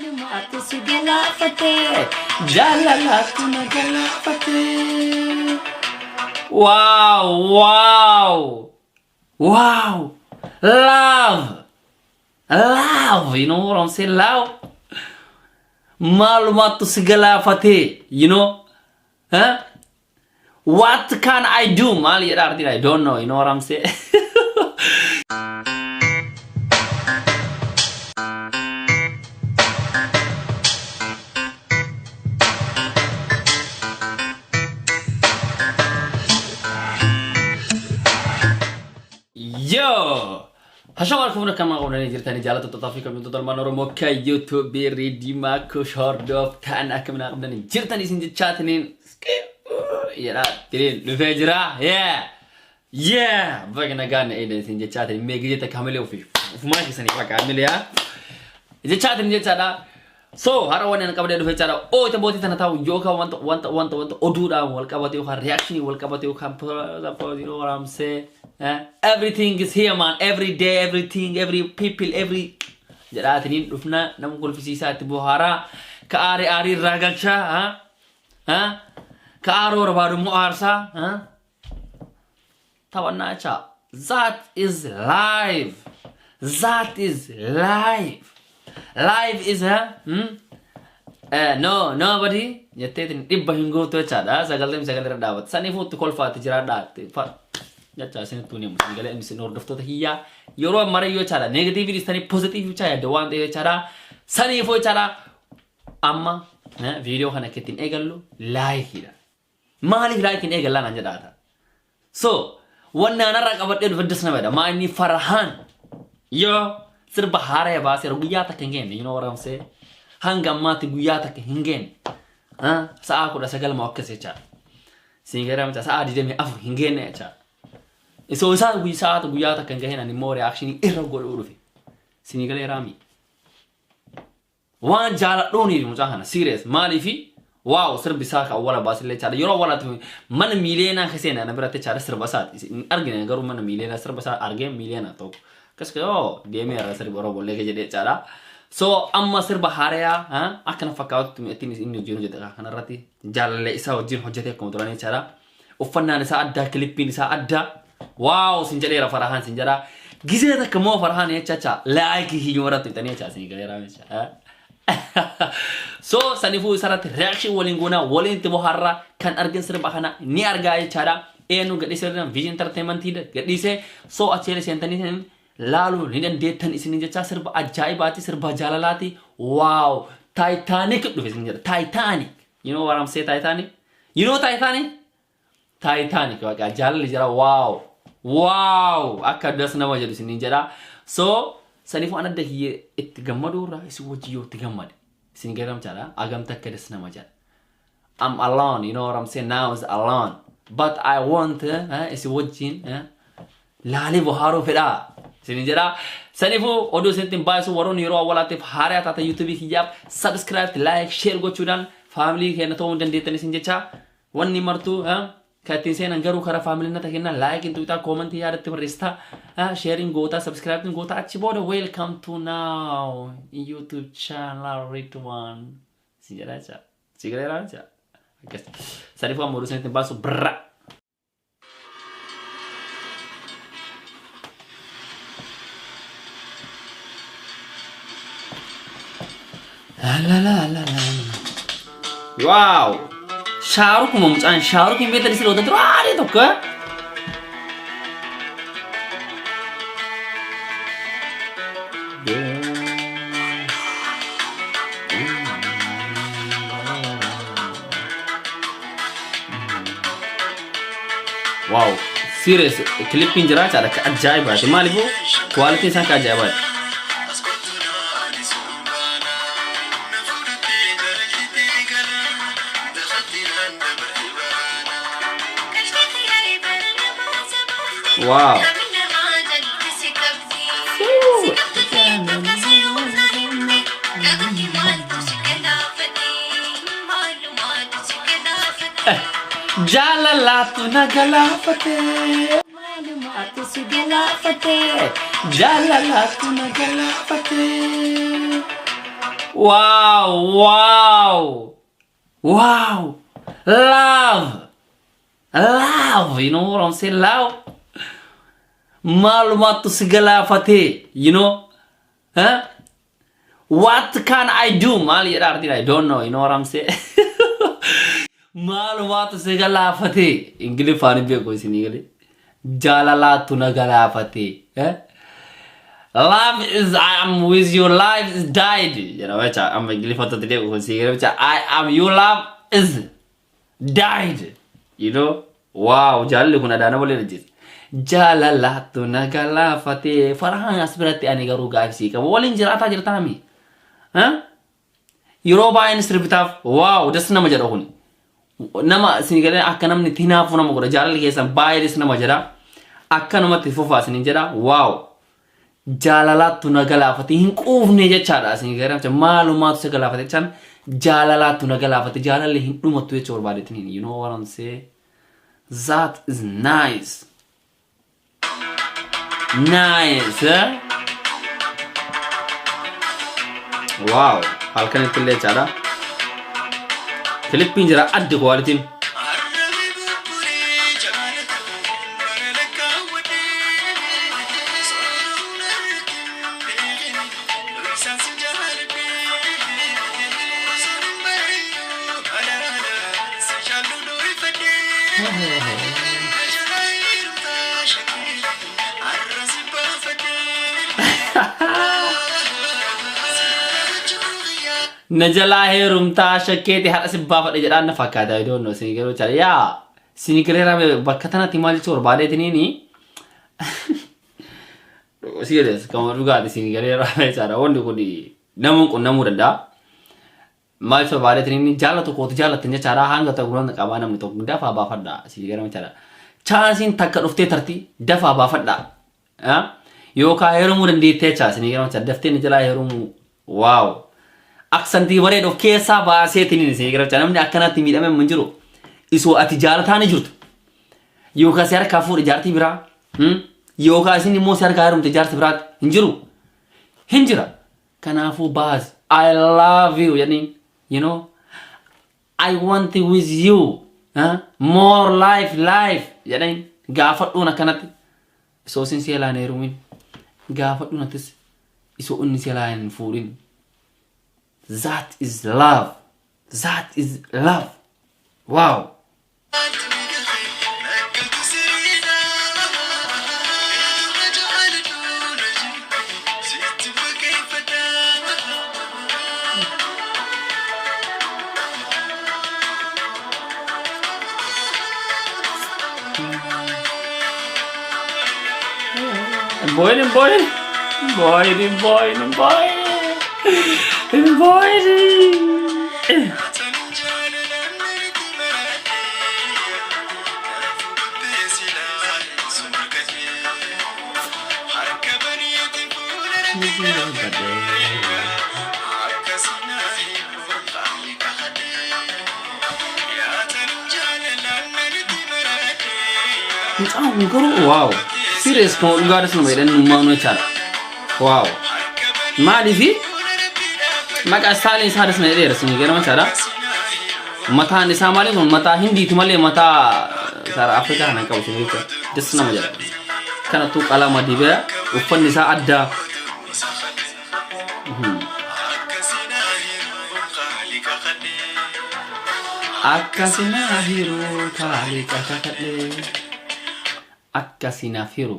Maalumaatu si galaafate? Jaalalaatu na galaafate. Wow, wow, wow. Love, love. You know what I'm saying? Love. Maalumaatu si galaafate? You know? Huh? What can I do? Maal jedha artiin? I don't know. You know what I'm saying? Yo! Hashawar kuma kama qabdanii jirtanii jaallattoota fi kabajamtoota ilmaan Oromoo kan YouTube Riidimaa Kush hordoftan, akkamiin qabdanii jirtan isin jechaatiniin jedhaa tiniin dhufee jira. Yeah! Yeah! Baga nagaan eedan isin jechaatiniin mee gijeta kamilee ofii ofumaa keessanii bakka kamilee haa jechaatiniin jechaadha. So har'a wanni ani qabadee dhufe jechaadha. Oo ita bootii tana taa'u yookaan wanta wanta wanta wanta oduudhaan wal qabate yookaan reaction wal qabate yookaan, you know what I'm saying? Eh? Everything is here, man. Every day, everything, every people, every jedhaatiniin dhufna. Nama kolfisiisaa, itti bohaaraa, ka aarii aarii irraa galchaa, ha? Ha? Ka aaroo barbaadu immoo aarsaa, ha? Taphannaa jecha. That is life. That is life. Life is, ha? Hmm? No, nobody jetteetiin dhibba hin gootu jechaadha. 99 irra dhaabata. Saniifuu itti kolfaatti jiraadhaa. Jecha isinittuu ni himu. Sagalee isin hordoftoota kiyyaa yeroo ammarrayyuu jechaadha. Negative dhiistanii positive jechaa yaadda waan ta'eef jechaadha. Saniifuu jechaadha. Amma viidiyoo kana akka ittiin eegallu likeiidha. Maaliif likeiin eegallaa naan jedhaata. So, wanni anarra qabadhee dhufe das nama jedha. Maa inni Farhaan yoo sirba haaraa baaseera, guyyaa takka hin geenne, you know what I'm saying? Hanga ammaatti guyyaa takka hin geenne. Sa'a 19 moo akkas jechaadha. Siin gara micaa sa'a 24 hin geenne jechaadha. Isoo isaa guyyaa sa'aatu guyyaa takka hin gahin ani immoo reaction irra godhuu dhufe. Siin galee raami. Waan jaaladhuuniif mucaa kana serious, maaliifi wow, sirbi isaa kan awwala baasillee jechaadha. Yeroo awwalaatti mana miiliyoonaa keessa na biratti jechaadha sirba isaati. Hin argine garuu mana miiliyoonaa sirba isaa argee miiliyoonaa tokko. Akkas oo deemeera sirba Oromoo illee jedhee jechaadha. So amma sirba haarayaa akkana fakkaatutti ittiin inni wajjin hojjete kanarratti jaalallee isaa wajjin hojjete akkuma turan jechaadha. Uffannaan isaa addaa, kilippiin isaa addaa. Wow, sin jedheera, Farahaan sin jedhaa. Gizee takka immoo Farahaan jecha like hiyyuma irratti fixanii jecha sin galeera jecha. So saniifuu isarratti reaction waliin goonaa, waliin itti bohaarraa. Kan argin sirba kana ni argaa jechaadha. Eenyu gadhiisee? Vision Entertainment gadhiisee. So achi seentanii laaluu ni dandeettan isin jecha. Sirba ajaa'ibaati, sirba jaalalaati. Wow, Titanic dhufe isin jedha. Titanic. You know what I'm saying? Titanic. You know Titanic? Titanic waaqa jaalalli jira. Wow. Wow, akka das nama jedhu isin jedha. So saniifuu an adda kiyyee itti gammaduu irraa isin wajji yoo itti gammade isin garamchaadha, agamta akka das nama jedha. I'm alone, you know what I'm saying? Now is alone. But I want isin wajjin laalee bohaaruu fedhaa. Isin jedha. Saniifuu oduu isinitti hin baay'isu. Warroonni yeroo awwaalaatiif haaraa taata YouTube kiyyaaf subscribe, like, share gochuudhaan family keenya ta'uu hin dandeettan isin jecha. Wanni martuu kan ittiin seenan garuu karaa family nata kenna, likeiin tuqxaa, comment yaadatti barreessitaa, shareiin gootaa, subscribeiin gootaa, achi booda welcome to now YouTube channel Ridwan. Si jedha jecha. Si jedha jecha. Akkas. Saniifuu amma oduu isinitti hin baasu birra. La la la la la. Wow! Shaarukuma mucaan Shaaruk hin beektan isin wanta duraanii tokko. Wow! Serious, kilippiin jira jechaadha, akka ajaa'ibaati. Maaliifuu qualityn isaa akka ajaa'ibaati. Wow! Jaalalaatu na galaafate. Maalumaatu si galaafate? Jaalalaatu na galaafate. Wow, wow, wow. Love, love. You know what I'm saying? Love. Maalumaattu si galaafatee, you know? Huh? What can I do? Maal jedha artiin? I don't know. You know what I'm saying? Maalumaatu si galaafatee? Ingiliffaan hin beeku isinii galee. Jaalalaatu na galaafatee. Eh? Love is I am with you, life is died. Jedha jecha amma Ingiliffatti deebi'u kun sii galee jecha I am you, love is died. You know? Wow, jaalalli kun adaana waliin ajjeese. Jaalalaatu na galaafatee. Farhaan as biratti ani garuu gaafsii qabu. Waliin jiraataa jirtaami. Yeroo baay'een sirbitaaf wow, das nama jedha kuni. Nama isin galee akka namni tinaafu nama godha. Jaalalli keessan baay'ee das nama jedha. Akkanumatti fufaa isinin jedha. Wow. Jaalalaattu na galaafate, hin quufne jechaadha isin galee. Maalumaatu si galaafate jechaan jaalalaattu na galaafate, jaalalli hin dhumattu jecha barbaadeetiin. You know what I'm saying? That is nice. Nice. Eh? Wow. Halkanitti illee jechaadha. Filippiin jira, addi qualitiin. Arrabi bubburee jaalatu bara lakkaawwadhee sooroon argin beekin isaan si jaaladhee osoo hin barayyuu alaala si jaallu dhoorifadhee jalaa heerumtaa shakkii har'a si baafadhee. Na jalaa heerumtaa shakkeeti haadha si baafadhe jedhaan na fakkaata. I don't know. Isin garuu jechaadha. Yaa isin galee bakka tanatti maal jechuu barbaadeetiniini? Serious, kama dhugaati isin galee jechaadha. Wanni kun namuun qunnamuu danda'a. Maal jechuu barbaadeetiniini? Jaalatu kootu jaalattan jechaadha. Hanga ta'u gurra qabaa namni tokko dafaa baafadha. Isin galee jechaadha. Chaansiin takka dhuftee tarti, dafaa baafadha. Yookaan heerumuu dandeettee jecha isin galee jechaadha. Daftee ni jalaa heerumuu. Wow. Aksantii bareedu of keessaa baaseetiin isin galee jechaadha. Namni akkanatti miidhamee hin jiru. Isoo ati jaalataa ni jirtu. Yookaan si harkaa fuudhe jaartii biraa. Yookaan isin immoo si harkaa heerumte jaartii biraatti hin jiru. Hin jira. Kanaafuu baas. I love you jedhaniin. You know. I want with you. Huh? More life, life jedhaniin gaafadhuun akkanatti. Isoo isin si jalaa hin heerumin. Gaafadhuun atis isoo inni si jalaa hin fuudhin. That is love. That is love. Wow. Nakkaltu siriidha na jaaladhu na jibbi sitti baqeeffadha. Boyin, boyin. Boyin, boyin, boyin. Boyin. Tanin jaalalaan natti maradhee kanaafuu qopheessinaa suma gadhee harka baniiti fuula rabbi dhaabadhee akkasina hiikuu qaali kakadhee yaa tanin jaalalaan natti maradhee. Mucaan kun garuu wow. Serious, kan dhugaadhas nama jedhan nummaanuu jechaadha. Wow. Maaliifi maqaa istaayiliin isaa das na jedheera isin gara jechaadha. Mataan isaa maali kun? Mataa Hindiiti malee mataa saara Afrikaa kana hin qabu isin jechuudha. Das nama jedha. Kanattuu qalama dibee uffanni isaa addaa. Akkasina hiikuu qaali kakadhee. Akkasina hiru kaaliqa kakadhee. Akkasinaaf hiru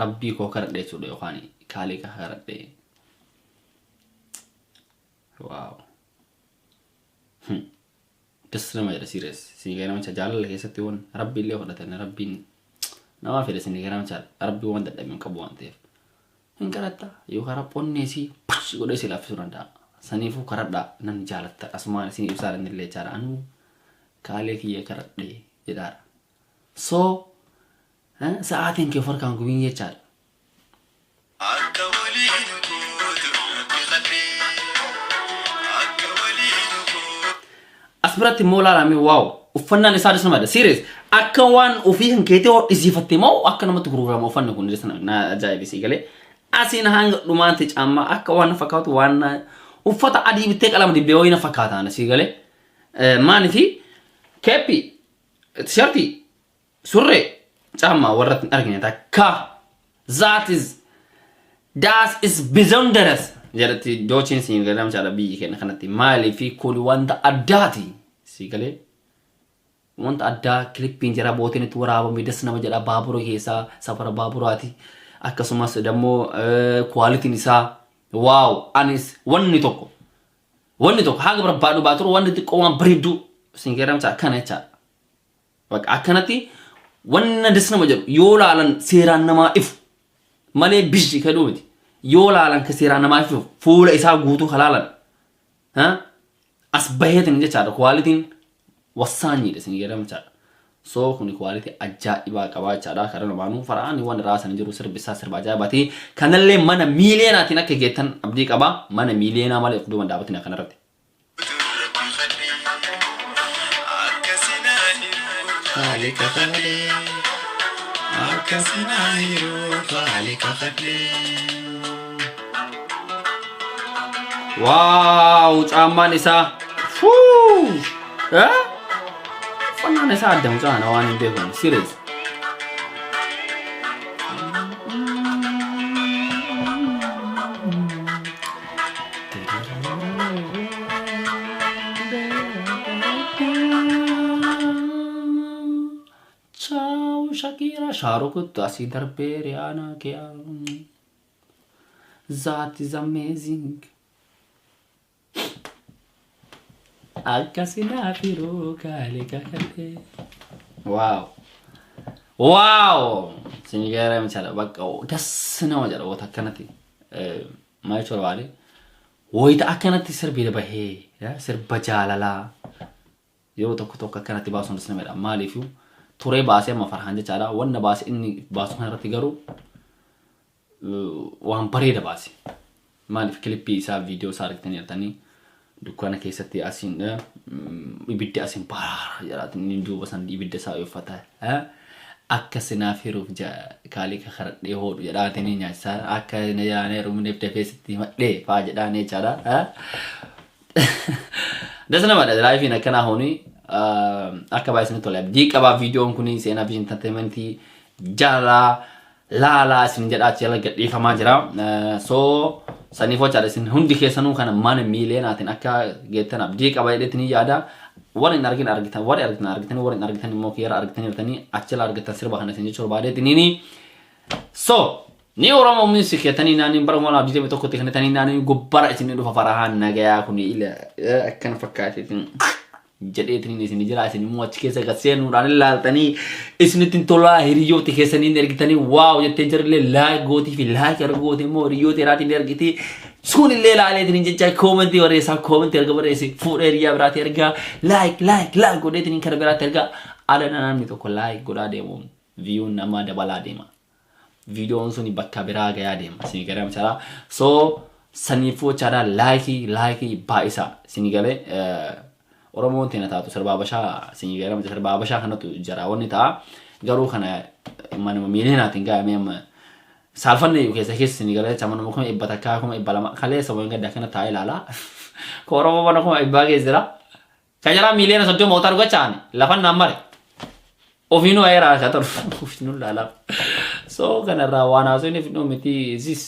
rabbii koo kadhadhe jechuudha yookaan kaaliqa kadhadhe. Wow. Das nama jedha, serious. Isin gara namicha jaalala keessatti waan rabbi illee fudhatan, rabbiin nama fedhe isin gara namicha rabbi waan dadhabe hin qabu waan ta'eef. Hin kadhatta yookaan raphonnee si push godhee si laaffisuu danda'a. Saniifuu kadhadhaa nan jaalatta asumaan isin ibsaa illee jechaadha. Anuu kaalee kiyya kadhadhee jedhaadha. So sa'aatiin kee of harkaan gubiin jechaadha. Akka waliin gootu rabbi kadhee akka waliin gootu. As biratti immoo ilaalame, wow, uffannaan isaa nama serious, akka waan ofii kan keetii hodhisiifatte moo akka namatti gurgurama uffanni kun na ajaa'ibsii galee asiin hanga dhumaatti caammaa akka waan fakkaatu waan Uffata adii bittee qalama dibbee wayii na fakkaata ana sii galee. Maalifi keeppi, tishartii, surree, caammaa warratti hin argine takka. That is das is besonderes jedhatti doochiin siin galee namchaadha biyyi keenya kanatti. Maalifi kun wanta addaati sii galee. Wanta addaa kilippiin jara booteen itti waraabame das nama jedha baabura keessaa safara baaburaati. Akkasumas dammoo kwaalitiin isaa wow anis wanni tokko haga barbaadu baaturu wanni xiqqoo waan bareedduu isin geeramsa akkana jechaadha. Bakka akkanatti wanna das nama jedhu yoo laalan seeraan namaa ifu malee bishii kadhuu miti. Yoo laalan ka seeraan namaa ifu fuula isaa guutuu ka laalan as baheetin jechaadha kwaalitiin wassaanyiidha isin geeram jechaadha. So kuni quality ajaa'ibaa qabaa jechaadha. Karaa lamaanuu fara'aan waan irraa san jiru sirbi isaa sirba ajaa'ibaati. Kanallee mana miiliyeenaatiin akka geettan abdii qaba. Mana miiliyeenaa malee of duuban dhaabatina kanarratti. Wow caammaan isaa. Fuu! Eh? Uffannaan isaa adda mucaa kana waan hin beeku serious. Ciao Shakira, Shahrukh asii darbee Rihanna kiyaa. That is amazing. Akkasi naaf yeroo kaalee kakadhee. Wow. Wow! Sinigara jechaadha. Bakka das nama jedha wata akkanatti. Maal jechuu barbaade? Wayita akkanatti sirbi bahee sirba jaalalaa yeroo tokko tokko akkanatti baasuun das nama jedha. Maaliif turee baasee amma farhaan jechaadha. Wanna baase inni baasu kanarratti garuu waan bareeda baase. Maaliif kilippii isaa viidiyoo isaa argitanii jirtanii dukkaana keessatti asiin ibiddi asiin baraara jedhaati inni duuba san ibidda isaa uffata akka sinaaf hiruuf kaalii kakaradhee hodhu jedhaatini nyaachisaa akka na yaanee rumneef dafee sitti himadhee faa jedhaanii jechaadha. Das namadha laayifiin akkanaa huni akka baay'ee isinitti tole abdii qabaa viidiyoon kun seenaa vision entertainmentii jaalaa laalaa isin jedhaa achi jala gadhiifamaa jira. So saniif jechaadha isin hundi keessanuu kana mana miileenaatiin akka geettan abdii qaba jedheetiin ni yaada. Warri hin argin argitan, warri argitan argitanii, warri hin argitan immoo kiyyara argitanii jirtanii achi jala argitan sirba kana isin jechuu barbaadeetiniini. So ni Oromoo Music jettanii naanii bara 2021tti kan jettanii naanii gubbara isin dhufa farahaan nagayaa kun ila akkana fakkaateetiin jedheetiin isin jira isin immoo achi keessa gad seenuudhaan ilaaltanii isinitti hin tolaa hiriyoota keessaniin ergitanii wow jettee jirrillee like gootii fi like erga goote immoo hiriyoota iraatiin ergiti sun illee ilaaleetiin jecha koomentii barreessaa koomentii erga barreesse fuudhee hiriyaa biraatti ergaa like like like godheetiin kara biraatti ergaa ala namni tokko like godhaa deemu viyuun namaa dabalaa deema. Viidiyoon suni bakka biraa gayaa deema. Isin galee jechaadha. So saniifuu jechaadha laayikii laayikii baay'isa isin galee Oromoon teena taatu sirba Habashaa isin galee sirba Habashaa kanatu jara wanni ta'a. Garuu kana manuma miileenaatiin gahamee amma saalfanne keessa keessa isin galee jecha manuma 100,000 200,000 kaleessa wayin gadda kana taa'ee ilaala. Ka Oromoo mana 100,000 keessa jira. Ka jaraa 30 miiliyoona otaa dhugachaani lafan naan mare. Ofiinuu ayeraa ka ta'u ofiinuu laalaaf. So kanarraa waan haasofni fidhuu miti sis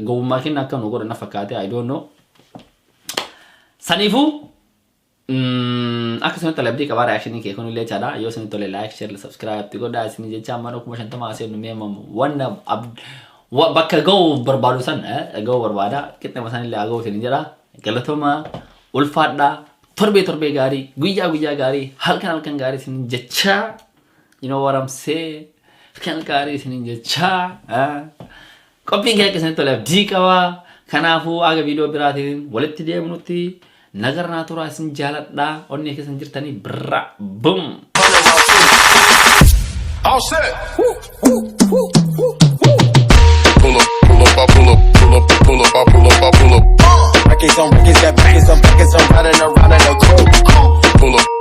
gowwummaa kenna akka nu godhan na fakkaate I don't know. Saniifuu akka isinitti tole abdii qabaa reakshinii kee kunillee jechaadha. Yoo isinitti tole like, share, subscribe itti godhaa isin jecha mana 50,000 haasofnu mee wanna bakka ga'uu barbaadu san ga'uu barbaada. Qixxema sanillee haa ga'u isin jedha. Galatooma ulfaadhaa torbee torbee gaarii guyyaa guyyaa gaarii halkan halkan gaarii isin jecha you know what I'm saying halkan gaarii isin jecha qophiin kee akka isinitti tole abdii qabaa. Kanaafuu aga viidiyoo biraatiin walitti deemnutti nagarnaa turaa isin jaaladhaa onnee keessan jirtanii birra bum. All set. Woo, woo, woo, woo, woo. Pull up, pull up, I pull up, pull up, pull up, I pull up, I pull up. Records on records, got records on records, I'm riding around in a coupe. Pull up.